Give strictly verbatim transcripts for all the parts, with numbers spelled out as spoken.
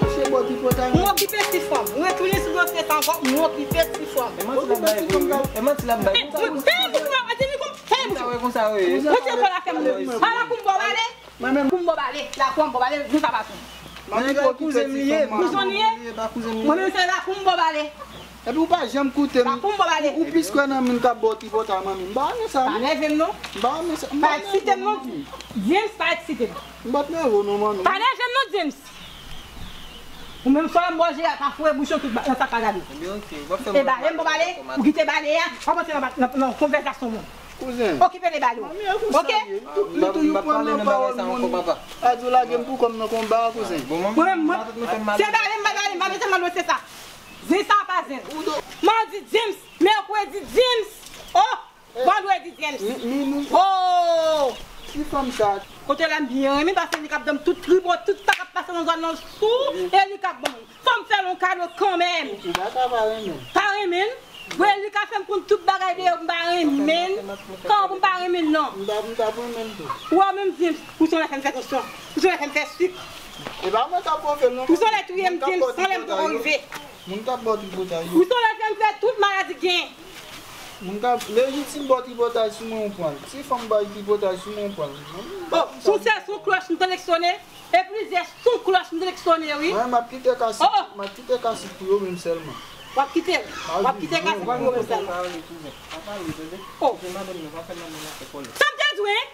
Mache bò tripotay. M okipe ti fanm. M retounen sou dosye sa ankò. M okipe ti fanm. E manti l ap bay, wi. E manti l ap bay. Fè bouch ou pa di li konn fè bouch ou. Konsa, wi. Retire kò la, fè m. Pala pou m ba w bale. Mwen menm. Pou m ba w bale. La pou m ba w bale. Nou sa pa sou. Manmi, kouzen m li ye. Kouzen w li ye? Mwen menm se la pou m ba w bale. Epi ou pa janm koute m. Ou plis kwè nan moun k ap ba w tripotay, manmi. M pa renmen sa, non. Pa nève m, non. M pa renmen sa. Pa eksite m, non. James, pa eksite m. M pa t nève w, non, manmi. Pa nève m, non, James. Ou menm sou la m ba w jere a, pa foure bouch ou tout nan sa pa gade. E bale m ba w bale, ou kite bale a, w ap antre nan konvèsasyon moun. Kouzen. Okipe de bale w. Manmi, e konsa l ye. Li tou, li tou yon pran nan pawòl moun. A di w lage m pou kò m nan konba a, kouzen. Mwen menm, mwen, se bale m pa bale, m pa bezwen mande w se sa. Zen sa pa zen. Madi James, mèkredi James. Oh, vandredi James. Oh! Ki fanm sa? Kote la m byen renmen paske li k ap ban m tout tripotay, tout sa k ap pase nan zòn nan sou, e li k ap ban m. Fò m fè l yon kado kanmenm. Ou pa ta pa renmen l. Pa renmen l? Bon, li ka fè m konn tout bagay deyò, m pa renmen l. Kòman pou m pa renmen l, non? M ta, m ta renmen l tou. Ou wè menm James, ou se yon lè fè m fè tansyon. Ou se yon lè fè m fè sik. E pa mwen k ap pwofè l, non. Ou se yon lè touye m, James, san lè m poko rive. Moun k ap ba w tripotay yo. Ou se yon lè fè m fè tout maladi gen. Moun k ap lejitim ba w tripotay sou mwen ou pran l. Ti fanm bay tripotay sou mwen ou pran l. Oh, sou sèl sou klòch m tande k sonnen. E plizyè sou klòch m tande k sonnen, wi. Mwen, m ap kite kasit, m ap kite kasit pou yo menm sèlman. W ap kite, w ap kite kasit pou yo menm sèlman. Oh. Sa m te di w, hein?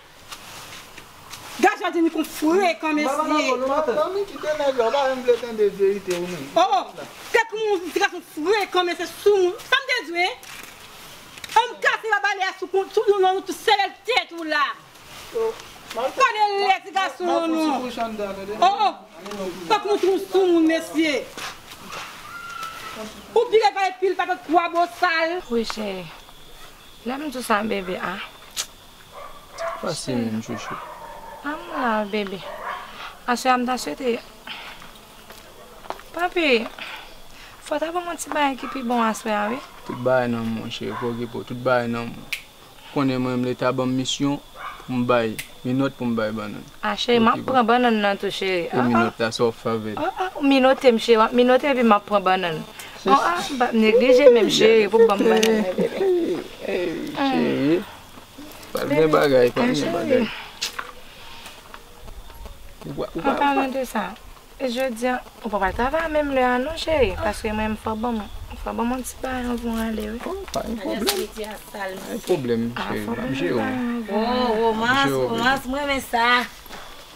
Gad jan Jenny konn frekan, mesye. Manmi, kite nèg la, ou pa menm vle tande verite ou menm. Oh, oh. Tèt moun, ti gason frekan, mesye, sou moun. Sa m te di w, hein? An m kase pa bale a sou kont, sou nou, nou, tout sèl tèt ou la. Gade lè ti gason an non. Oh, oh. Fòk nou tou sou moun, mesye. Ou pire pale pil patat kwa bosal. Wi, cheri. Lè m di w sa, bebe, a. Pase menm, chouchou. A m la, bebe. Aswè a m ta swete. Papi, fò w ta ban m yon ti bagay ki pi bon aswè a, wi. Tout bagay nan men w, cheri, pa okipe w. Tout bagay nan men w. Konnen mwen menm leta ban m misyon pou m bay minòt pou m bay bannann. A, cheri, m ap pran bannann nan tou, cheri. E minòt la, sa w ap fè avè l? Oh, oh, minote m, cheri, w ap minote epi m ap pran bannann. Oh, ah, m p ap neglije menm, cheri, pou ban m bannann nan, bebe. Ey, cheri, pa gen bagay, pa gen bagay. Ou pa, ou pa, ou pa. An palan de sa, E jodi a, ou pa pral travay menm lè a non, cheri, paske mwen, fò ban m, fò ban m yon ti bagay anvan w ale, wi. Oh, pa gen pwoblèm. Pa gen pwoblèm, cheri. M ap jere w. Oh, Romans, Romans, mwen renmen sa.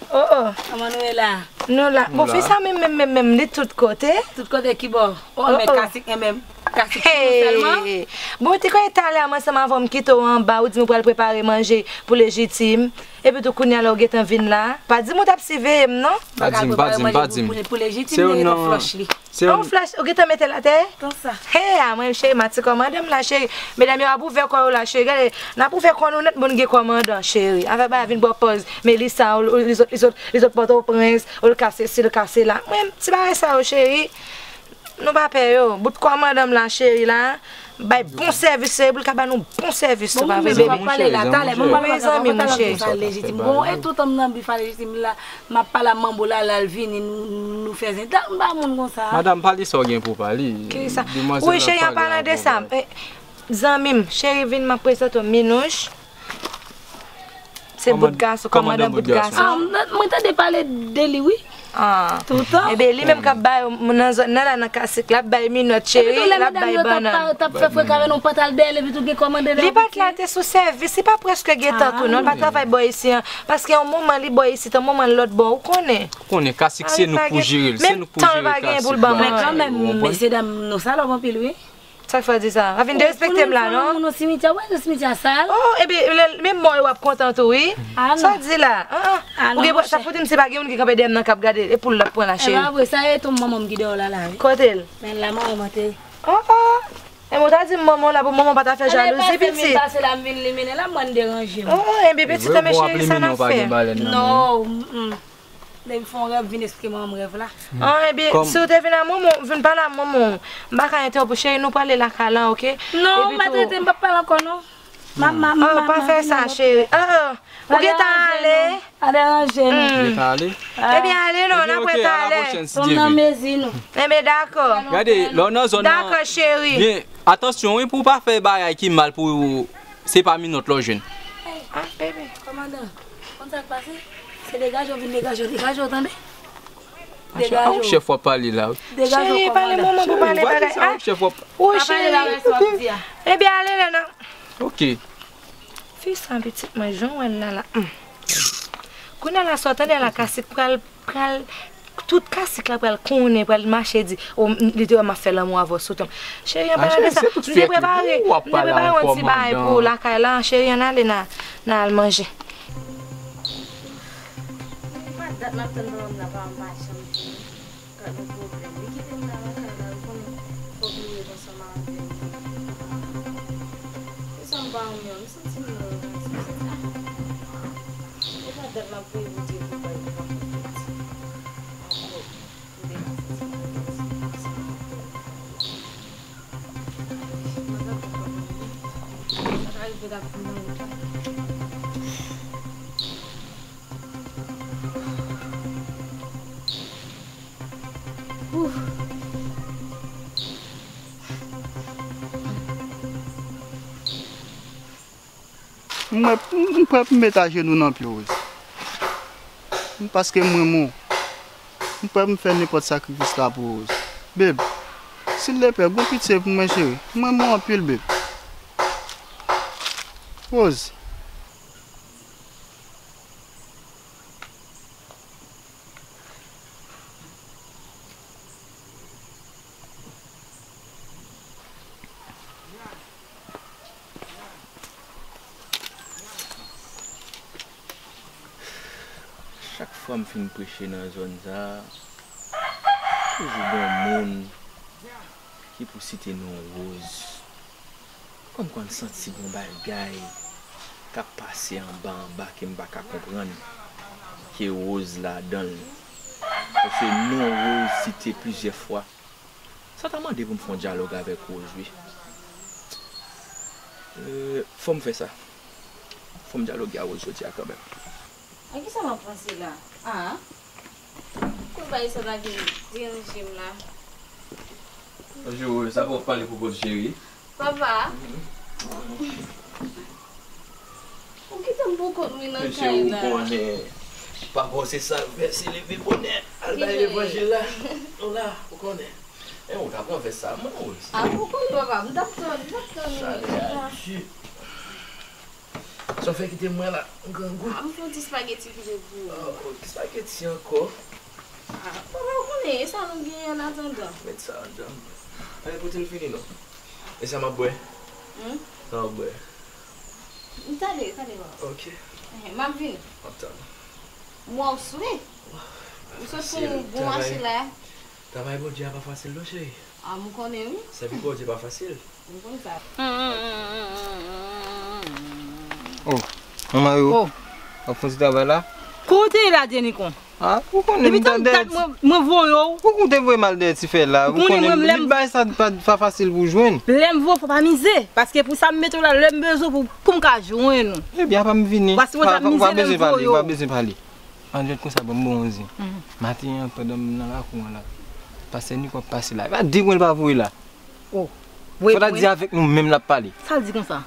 Oh, oh. Kòman nou ye la? Nou la. Bon, fi sa menm, menm, menm, menm, li tout kote. Tout kote ki bò? Oh, mèt kasik, e menm. Kasik pou nou sèlman. Bon, ou te konn talè a, mwen ansanm avè w, m kite w anba, ou di m ou pral prepare manje pou Lejitim. Epi tou kounye a la ou gentan vin la. Pa di m ou t ap siveye m non. Pa di m, pa di m, pa di m. Pou, pou Lejitim, se yon flòch li. Se yon flòch, ou gentan mete l atè? Konsa. He, a mwen cheri, m a ti kòmandan m la cheri. Medam yo ap ouvè kò yo la cheri. Gade, n ap ouvè kò nou nèt, bon, gen kòmandan cheri. Avè bagay vin ba w pòz. Melissa, ou, ou, li sot, li sot, li sot Pòtoprens, ou l ka sesi, l ka sela. Mwen, ti bagay sa yo cheri. Nou pa pè yo. Bout kòmandan m la, cheri la. Bay bon sèvis, cheri, pou l ka ba nou bon sèvis, ou pa vre, bebe? Mwen pale la, talè, mwen pale la, mwen pale la, sa Lejitim. Bon, e tout tan m nan bif a Lejitim la, m ap pale a manbo la, la l vini, nou, nou fè zen. M pa moun konsa. Madanm, pale sa w gen pou w pale. Ki sa? Wi, cheri, an palan de sa, e, Zanmi m, cheri, vin, m ap prezante w Minouch. Se bout gason, kòmandan bout gason. Ah, mwen tande pale de li, wi. Ah. Toutan. Ebyen, li menm k ap bay, nan zòn nan la, nan Kasik, l ap bay minòt, cheri, l ap bay bannann. T ap fè frekan avè nou, pa t al dèyè l, epi tou gen kòmandan. Li pa t la, te sou sèvis, li pa prèske gentan tou, non, l pa travay bò isi an. Paske yon moman li bò isi, yon moman l lòt bò, ou konnen. Ou konnen, Kasik se nou k pou jere l, se nou k pou jere Kasik. Men kanmenm, mesye dam, nou salòp anpil, wi. Sa k fè w di sa? W ap vin derespekte m la, non? Pou nou simetyè, w wè simetyè a sal? Oh, epi, menm mò yo w ap kontan tou, wi. Sa w di la? Ah, ah. Ou gen, sa fout m si pa gen moun ki kanpe dèyè m nan k ap gade, e poul l ap pran la, cheri. E pa vre, sa e tonm manman m ki dèyè w la, la, wi. Kote l? Men la, manman m antere. Oh, oh. E mwen ta di m manman w la pou manman w pa ta fè jalouzi, pitit. Pase la, m vin liminen la, mwen deranje m. Oh, oh, ebyen, pitit, men cheri, sa n ap fè? Non, mm, mm. Depi fè yon rèv, vin eksplike manman m rèv la. Ah, ebyen, si w te vin a manman w, vin pale a manman w. M pa ka entèwonp ou, cheri, nou prale lakay la, oke? Non, maltrete m, m p ap pale ankò, non. Ma, ma, ma, pa fè sa, cheri. Ah, ah. Ou gentan ale? Pa deranje nou. Gentan ale? Ebyen, ale non, n ap wè talè. Tonm nan mezi nou. Ebyen, dakò. Gade, lè w nan zòn nan. Dakò, cheri. Byen, atansyon, wi, pou w pa fè bagay ki mal pou se pa minòt lè w jwenn. Ah, bebe. Kòmandan, konn sa k pase? Se degaje w vin degaje w, degaje w, tande? Degaje w. Chèf w ap pale la. Degaje w, kòmandan. Cheri, pale manman pou pale bagay. Ah, chèf w ap. Wi, cheri. Ebyen, ale, Lena. Oke. Fi sa pitit mwen, jan w wè l la la. Hmm. Kounye a la, sa w tande la, Kasik pral, pral, tout Kasik la pral konnen, pral mache di, o, m, li te wè m ap fè lanmou avè w sou tonm. Cheri, an palan de sa, m te prepare, m te prepare yon ti bagay pou lakay la, cheri, ann ale, n a, n a al manje. Depi pa dat m ap tann manman m nan, pa m pa janm vini. Gad yon pwoblèm. Li kite m la, la, la, la, li konnen fòk li ret ansanm avè m. Pou sa m pa renmen, m santi m, m santi, ah. E pa dat m ap priye Bondye pou l bay m yon fanm piti. Ankò, m te ka santi m alèz ansanm avè l. Sa ka rive l ap vin nan wout la. Ouf. Mwen, m, m prè pou m met ajenou nan pye w, Rose. Paske m renmen w. M prè pou m fè nenpòt sakrifis la pou w, Rose. Babe, silvouplè, gon pitye pou mwen, cheri. M renmen w anpil, babe. Rose. Chak fwa m fin preche nan zòn sa a, toujou gen yon moun ki pou site non Rose. Kòmkwa m santi gon bagay k ap pase anba anba ke m pa ka konprann, ke Rose ladan l. Paske non Rose site plizyè fwa. Sa ta mande pou m fè yon dyalòg avèk Rose, wi. Euh, fò m fè sa. Fò m dyaloge a Rose jodi a kanmenm. A kisa m ap panse la? Ah. Kou bay sa ta vin deranje m la. Bonjou, sa pou w ap pale pou kont cheri. Papa. Ou kite m pou kont mwen nan kay la. Ou konnen, papa w se sa l fè, se leve bonè, al bay levanjil la. Nou la, ou konnen. E ou ka pran vès sa, mwen, Rose. Ah, ou konnen, papa, m t ap tann, m t ap tann ou. Sa w fè kite mwen la, grangou. Ah, m fè yon ti spageti kite pou ou. Ah, yon ti spageti ankò. Ah, papa, ou konnen, e sa nou genyen an atandan. Met sa anndan. Ale, pote l fini, non. E sa m ap bwè? Hmm? Sa m ap bwè? Talè, talè, papa. Ok. Ehe, m ap vini. M ap tann. M wè w swe. Ou sot pou yon bon mache la. Travay Bondye a pa fasil, non, cheri. Ah, m konnen, wi. Sèvi Bondye pa fasil. M konn sa. Oh, manman yo. Oh. W ap fè yon ti travay la? Kote w ye la, Denikon? Ah, ou konnen m tande. Depi tann dat mwen, mwen voye w. Ou, ou te voye m al dèyè ti fè la. Ou konnen li bay sa pa, pa fasil pou jwenn. Lè m voye w, fò pa mize. Paske pou sa m mete w la, lè m bezwen w pou, pou m ka jwenn ou. Ebyen, apa m vini. Paske mwen t ap mize lè m voye w. Ou pa bezwen pale. Ann jwenn konsa, ban m bon yon zen. Maten an, pandan m nan lakou an la, pastè Niko ap pase la. E pa de mwen l pa voye la. Oh. Fò l al di avèk nou menm l ap pale. Sa l di konsa?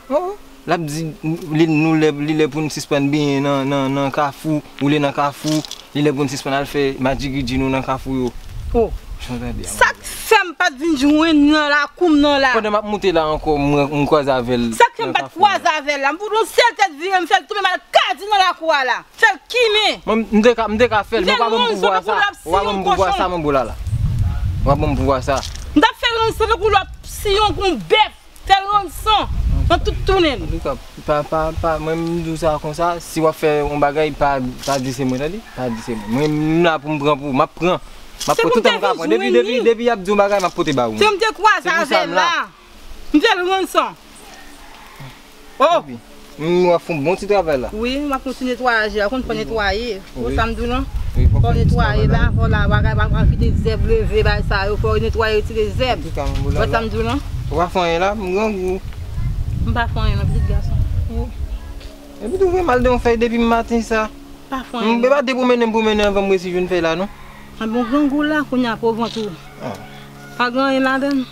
L ap di li, nou lè, li lè pou n sispann benyen nan, nan, nan kafou, woule nan kafou, li lè pou n sispann al fè madjigidji nou nan kafou yo. Oh. Jan w tande a. Sa k fè m pa t vin jwenn nan lakou m nan la? Pandan m ap moute la ankò, m, m kwaze avè l. Sa k fè m pa t kwaze avè l la? M fout yon sèl tèt vire, m fè l tonbe m al kadi nan lakou a la. Fè l kimen. Mwen, m te ka, m te ka fè l, men w pa ban m pouvwa sa. W pa ban m pouvwa sa, manbo Lala. W pa ban m pouvwa sa. M t ap fè l rann san tankou l ap siyon kon bèf. Fè l rann san nan tout tounen l. Antouka, pa, pa, pa, mwen, m di w sa konsa, si w ap fè yon bagay, pa, pa di se mwen, tande? Pa di se mwen. Mwen, m la pou m pran pou ou. M ap pran. M ap pran toutan m ka pran. Depi, depi, depi y ap di yon bagay, m ap pote ba ou. Se m te kwaze avè l la. M fè l rann san. Oh! Epi, m wè w ap fè yon bon ti travay la. Wi, m ap fè yon ti netwayaj la. Ou konn fò netwaye. Ou wè sa m di w lan? Fò netwaye la, fò la, bagay, pa, pa kite zèb leve, bagay sa yo. Fò netwaye, retire zèb. Ou wè sa m di w lan? Ou pa fè anyen la, m grangou. M pa fè anyen non, pitit gason. Epi tou vre m al de yon fèy depi maten sa. Pa fè anyen. M pa de pwomennen m pwomennen anvan m resi jwenn fèy la non. Anben w grangou la, kounye a pou w vant ou. Pa gen anyen ladan l.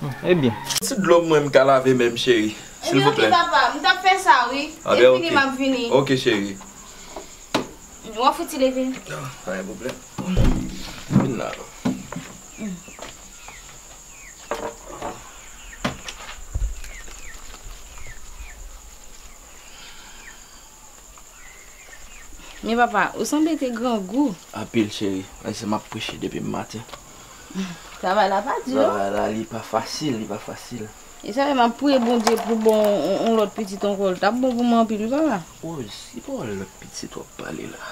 Hmm, ebyen. Ti dlo mwen m ka lave menm cheri, silvouplè. Ebyen, ok, papa, m t ap fè sa, wi. Lè m fini, m ap vini. Ok, cheri. W ap fouti leve. Ah, pa gen pwoblèm. Vin la. Men papa, ou sanble te grangou. Anpil, cheri. Paske m ap preche depi maten. Travay la pa di non. Travay la, li pa fasil, li pa fasil. E sa fè m ap priye Bondye pou bon yon, yon lòt pitit ankò. L t ap bon pou mwen anpil, wi, papa. Rose, ki pawòl lòt pitit w ap pale la?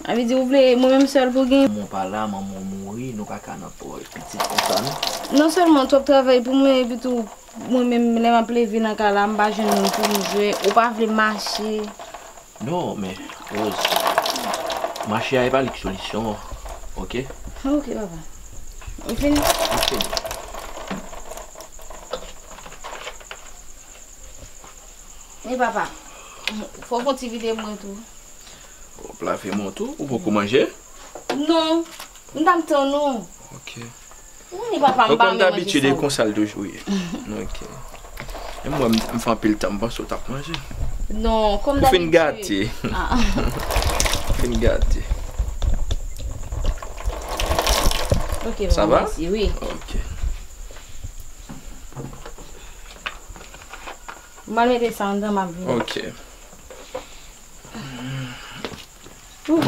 A vle di ou vle mwen menm sèl pou gen? Manman w pa la, manman w mouri, nou pa ka nan pawòl pitit konsa, non. Non sèlman twòp travay pou mwen, epi tou, mwen menm, lè m ap leve nan kay la, m pa jwenn moun pou m jwe, ou pa vle mache. Non, men, Rose, mache a e pa li k solisyon an, ok? Ok, papa. Ou fini? M fini. Men papa, fò w fè yon ti vide mwen tou. W ap lave men w tou? Ou poko manje? Non, m t ap tann ou. Ok. Ou konnen papa m pa renmen manje sa. Ou konn dabitid, e konsa l toujou ye. Ok. E mwen, m, m fè anpil tan, m panse w t ap manje. Non, kòm dabitid. Ou fin gate. Ah. Ou fin gate. Ok, papa, mèsi, wi. Sa va? Ok. M al mete sa anndan, m ap vini. Ok. Ouf.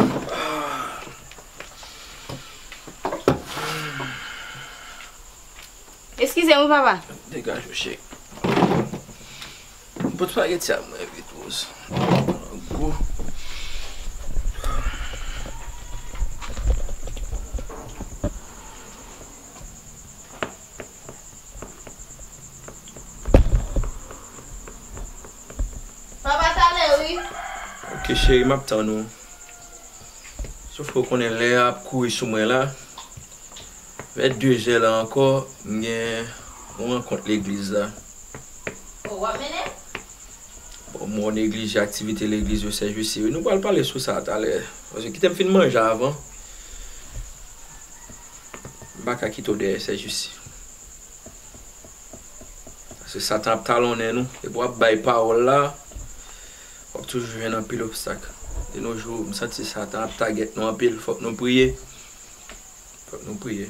Eskize m wi, papa. Degaje w, cheri. Pot spageti a mwen vit, Rose. Gou. Papa, talè wi. Ok, cheri, m ap tann ou. Sof ke w konnen lè a ap kouri sou mwen la. Vè de zè la ankò, m gen yon rankont legliz la. O, w ap mennen? Bon, m wè w neglije aktivite legliz yo sèjousi wi. Nou pral pale sou sa talè. Paske kite m fin manje avan. M pa ka kite w dèyè sèjousi. Paske Satan ap talonnen nou. Depi w ap bay pawòl la, w ap toujou jwenn anpil obstak. De nos jours, m santi Satan ap tagèt nou anpil. Fòk nou priye. Fòk nou priye.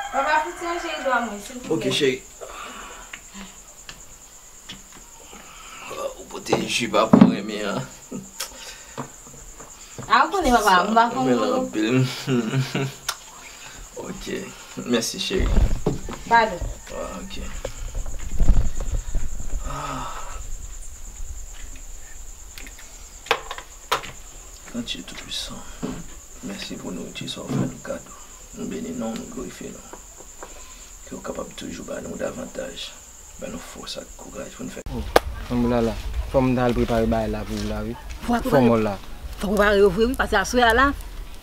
Papa, fouti yon cheri dwa mwen, silvouplè. Ok, cheri. Ou pote jip a pou renmen an. A, ou konnen, papa, m pa konn renmen l anpil. Ok. Mèsi, cheri. Padon. Ah, ok. Ah. Bondye Toupisan, mèsi pou nouriti sa w fè nou kado. Nou beni non w, nou glorifye non w. Ke w kapab toujou ba nou davantaj. Ban nou fòs ak kouraj pou n fè. Oh, Sanboulala, fò m ta al prepare bagay la pou ou la, wi. Fò w al prepare. Fò m la. Fò w prepare yo vre, wi, paske aswè a la,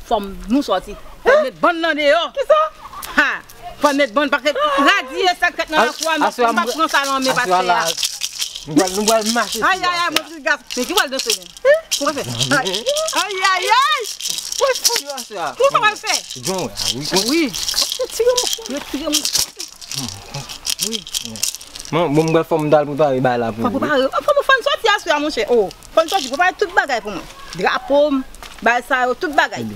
fò m nou sòti. Fò m met bann nan deyò. Kisa? Ha! Fò m met bann, paske radi e sa k fèt nan lakou a, m pa pran sa nan men pastè a. Nou pral, nou pral mache sou. Ay, ay, ay, mwen, pitit gason. Men ki pral danse, men? Ou fè? Ay, ay, ay! Wè fò yo aswè a. Kouman sa pral fè? Jan wè a, wi. Wi. Retire mouchwa. Retire mouchwa. Wi. Bon, bon, m pral fò m t al prepare bagay la pou ou, wi. Fò prepare. Fò m fè n soti aswè a, monchè. O, fò n soti, prepare tout bagay pou mwen. Drapo m, bagay sa yo, tout bagay.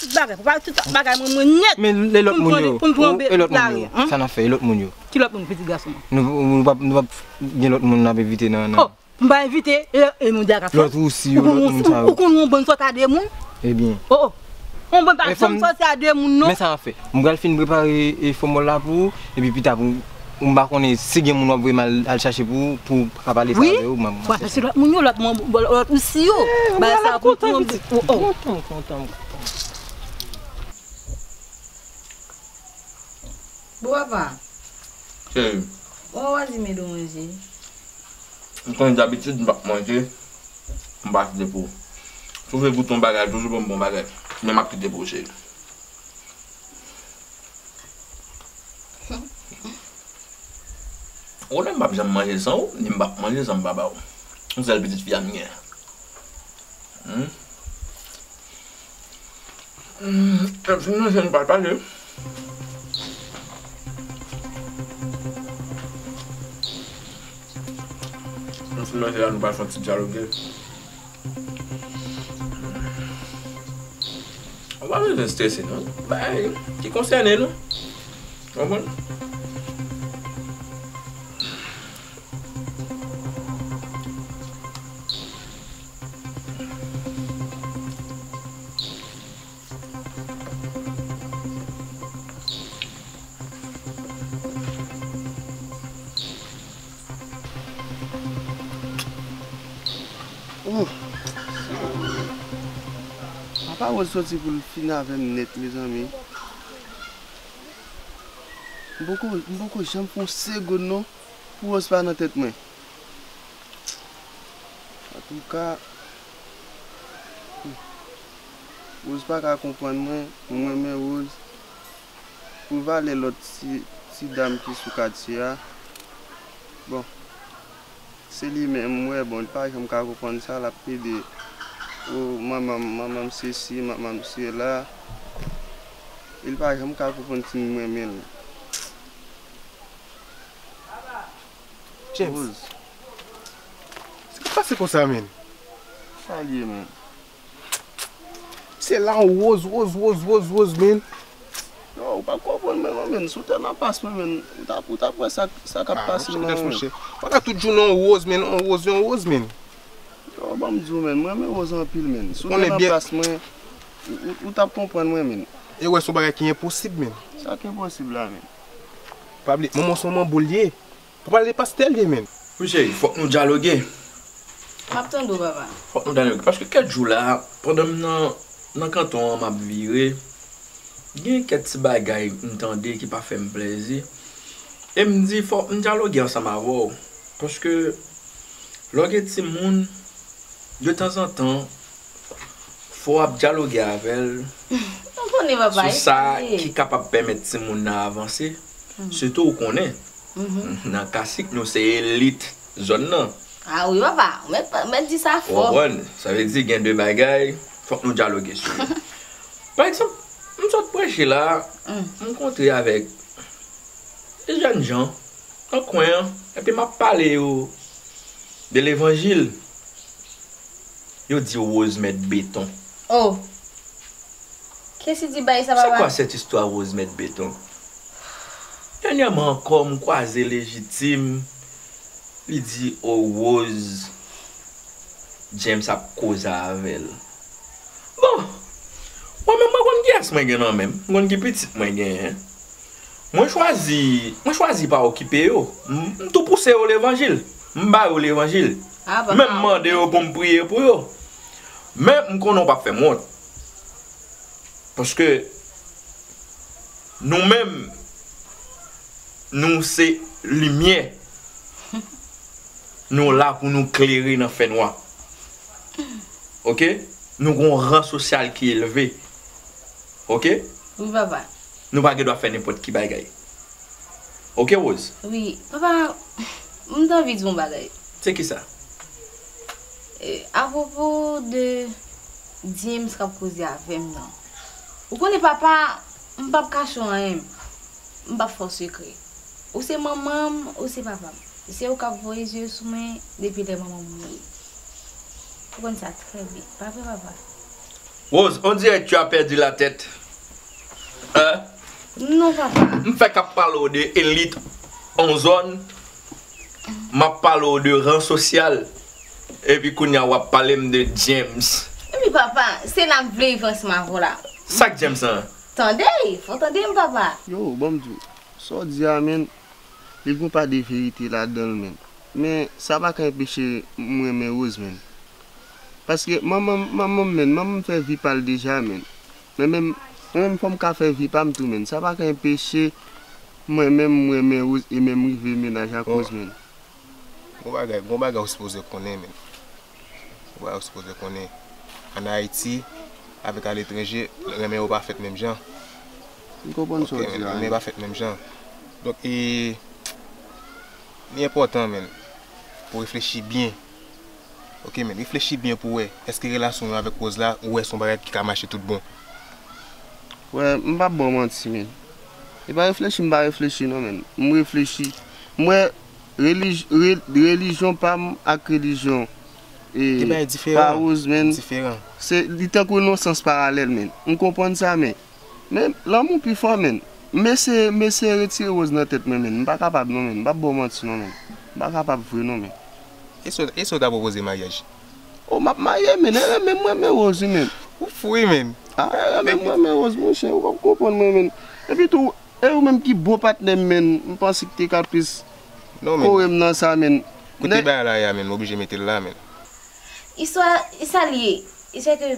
Tout bagay, prepare tout bagay mwen, mwen nèt. Men e lòt moun yo? Pou m pran lari a. Sa n ap fè, e lòt moun yo? Ki lòt moun, pitit gason mwen? Nou, nou p ap, nou p ap gen lòt moun n ap envite nan, nan. M pa envite, e, e moun di a ka fè. Lòt osi yo, lòt moun sa yo. Ou konn yon bann sòt a de moun? Ebyen. O, o. Yon bann pa janm sòt a de moun, non. Men sa n ap fè. M pral fin prepare, e, fòmòl la pou ou, epi pita pou ou, m pa konnen si gen moun w ap voye m al, al chache pou ou, pou w ka pale sa avè ou, m ap, m ap fè sa. Wi. W ap chache lòt moun yo, lòt moun, lòt osi yo. Bagay sa pou pran, o, o. Kontan, kontan, kontan. Bon, papa. Cheri. Bon, w a di men do manje. M konnen dabitid m p ap manje, m pa kite pou ou. Si w vle goute yon bagay, toujou ban m bon bagay. Men m ap kite pou ou, cheri. Ou konnen m p ap janm manje san ou, ni m p ap manje san m pa ba ou. Yon sèl pitit fi a m gen. Hmm. Hmm, lè m fin manje, nou pral pale. Lè m fin manje la, nou pral fè yon ti dyaloge. Ou pa bezwen strese, non. Bagay ki konsène nou. Konprann? Oh. Apa Rose soti pou l fin avè m nèt, mezanmi. M poko, m poko janm fè yon segonn non pou Rose pa nan tèt mwen. Antouka, Rose pa ka konprann mwen, mwen renmen Rose. Pou valè lòt ti, ti dam ki sou katye a, bon, se li menm, m wè, bon, li pa janm ka konprann sa, l ap plede, o, manman m, manman m sesi, manman m sela, e li pa janm ka konprann si m renmen l. James. Rose. Sa k ap pase konsa, menn? Sa l ye, menn? Se la w woz, woz, woz, woz, woz, menn. Yo, ou pa konprann mwen non, menn. Si w te nan pas mwen, menn, ou t ap, ou t ap wè sa, sa k ap pase nan mwen. Ou pa ka tout jounen w woz, menn, w woz, w woz, menn. Yo, ban m di w, menn, mwen renmen Rose anpil, menn. Si w te nan pas mwen, ou, ou, ou t ap konprann mwen, menn. E wè se yon bagay ki enposib, menn. Sa k enposib la, menn? Pa bliye, manman w se yon manbo l ye. Papa l se pastè l ye, menn. Wi, cheri, fòk nou dyaloge. M ap tande w, papa. Fòk nou dyaloge. Paske kèk jou la, pandan m nan, nan kanton an, m ap vire, gen kèk ti bagay m tande ki pa fè m plezi. E m di, fòk m dyaloge ansanm avè w. Paske, lè w gen timoun, detanzantan, fò w ap dyaloge avè l sou sa ki kapab pèmèt timoun nan avanse. Sitou ou konnen, nan Kasik, nou se elit zòn nan. A wi, papa, ou mèt, mèt di sa fò. Ou konprann? Sa vle di gen de bagay, fòk nou dyaloge sou yo. Pa egzanp, m sot preche la, m kontre avèk de jèn jan nan kwen an, epi m ap pale yo de levanjil. Yo di Rose mèt beton. Oh! Kiyès ki di bagay sa, papa? C'est quoi cette histoire Rose mèt beton? Dènyèman ankò, m kwaze Lejitim, li di, o, Rose, James ap koze avè l. Bon, mwen menm, mwen konn kiyès mwen gen nan men m, mwen konn ki pitit mwen genyen. Mwen chwazi, mwen chwazi pa okipe yo. M, m tou pouse yo levanjil. M ba yo levanjil. M menm mande yo pou m priye pou yo. Men m konnen w p ap fè m wont. Paske nou menm, nou se limyè. Nou la pou nou klere nan fènwa. Oke? Nou gon ran sosyal ki elve. Oke? Wi, papa. Nou pa gen dwa fè nenpòt ki bagay. Oke, Rose? Wi, papa, m t anvi di yon bagay. Se kisa? E, apwopo de James k ap koze avè m nan. Ou konnen papa, m p ap kache w anyen. M p ap fè w sekrè. Ou se manman m, ou se papa m. Se ou k ap voye zye sou mwen depi lè manman m mouri. Ou konn sa trè byen. Pa vre, papa? Rose, on dirait que tu as perdu la tête. Hein? Non, papa. M fèk ap pale w de elit on zòn. M ap pale w de ran sosyal. Epi kounye a w ap pale m de James. Epi papa, se n ap vle viv ansanm avè w la. Sa k James an? Tande, fò w tande m, papa. Yo, ban m di w, sa w di a, menn, li gon pa de verite ladan l, menn. Men sa pa ka enpeche m renmen Rose, menn. Paske manman m, manman m, menn, manman m fè vi pa l deja, menn. Men menm, mwen menm, fò m ka fè vi pa m tou, menn. Sa pa ka enpeche mwen menm, mwen renmen Rose e menm rive mennaj ak Rose, menn. Gon bagay, gon bagay ou sipoze konnen, menn. Gon bagay ou sipoze konnen. Ann Ayiti, avèk aletranje, renmen yo pa fèt menm jan. M konprann sa w di a, Renmen pa fèt menm jan. Donk, e, li enpòtan, menn, pou w reflechi byen. Ok, menn, reflechi byen pou w wè, èske relasyon w avèk Rose la, ou wè se yon bagay ki ka mache tout bon? Wè, m p ap ba w manti, menn. E pa reflechi, m pa reflechi, non, menn. M reflechi. M wè relij, re, relijyon pa m ak relijyon e, Te bagay diferan. Pa Rose, menn. Diferan. Se, li tankou yon sans paralèl, menn. M konprann sa, men. Men, lanmou pi fò, menn. M eseye, m eseye retire Rose nan tèt mwen, menn. M pa kapab, non, menn. M p ap ba w manti, non, menn. M pa kapab vre, non, menn. E sa, e sa w ta pwopoze maryaj? O, m ap marye, menn. E renmen m renmen Rose, wi, menn. Ou fou, wi, menn. A, e renmen m renmen Rose, monchè. Ou p ap konprann mwen, menn. Epi tou, e ou menm ki bon patnè m, menn. M panse ki te ka plis Non, menn. Kore m nan sa, menn. Kote bagay la ye a, menn, m oblije mete l la, menn. Istwa, e sa l ye. E se ke,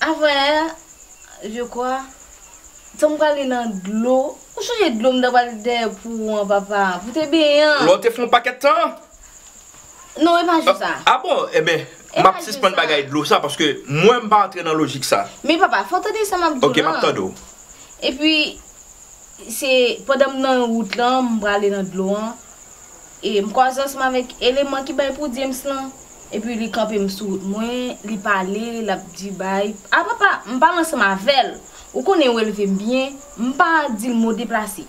avan yè, je crois, tan m prale nan dlo, ou sonje dlo m ta pral dèyè pou ou an, papa, pou te benyen an. Lè w te fè yon pakèt tan? Non, e pa jis sa. Ah bon? Ebyen, m ap sispann bagay dlo sa, paske mwen, m pa antre nan lojik sa. Men papa, fò w tande sa m ap di w Ok, m lan. Ap tande w. Epi, se pandan m nan wout lan, m prale nan dlo an. E m kwaze ansanm avèk eleman ki bay pou James lan. Epi li kanpe m sou wout mwen, li pale, l ap di bay. A papa, m pale ansanm avè l. Ou konnen ou elve m byen, m pa di l mo deplase.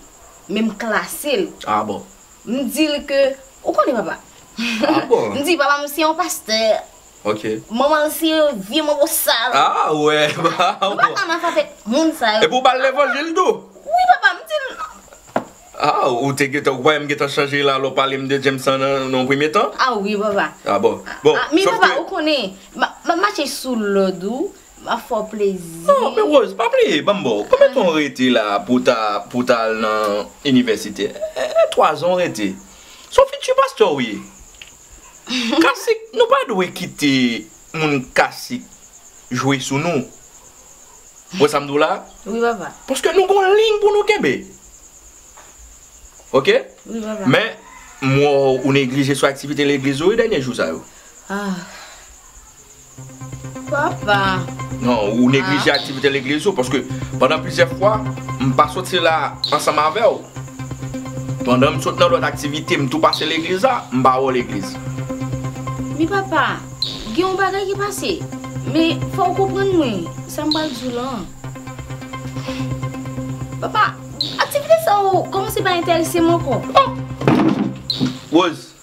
Men m klase l. Ah bon. M di l ke, ou konnen papa. Ah bon. M di papa m se yon pastè. Ok. Manman l se vye manbo sal. Ah wè. Ou pa ka nan fè moun sa yo. Epi ou ba l levanjil tou. Wi papa, m di l. Ah, ou te gentan, ou pa menm gentan chanje la, lè w pale m de James nan, nan premye tan? Ah wi papa. Ah bon. Bon, Ah, men sof papa, ke ou konnen, m ap m ap mache sou lòd ou, m ap fè w plezi. Non, men Rose, pa bliye, ban m ba w. Konbyen tan w rete la pou ta, pou ta al nan inivèsite? E, e, twa zan w rete. Se yon fiti pastè w ye. Kasik, nou pa dwe kite moun kasik jwe sou nou. Ou wè sa m di w la? Wi papa. Paske nou gon liy pou nou kenbe. Ok? Wi papa. Men, m wè w neglije sou aktivite legliz ou wi dènye jou sa yo. Ah. Papa. Non, ou neglije aktivite legliz ou, paske pandan plizyè fwa, m pa soti la ansanm avè w. Pandan m sot nan lòt aktivite, m tou pase legliz la, m pa wè w legliz. Men papa, gen yon bagay ki pase. Men fò w konprann mwen, sa m pral di w lan. Papa, aktivite sa yo kòmanse pa enterese m ankò. Rose,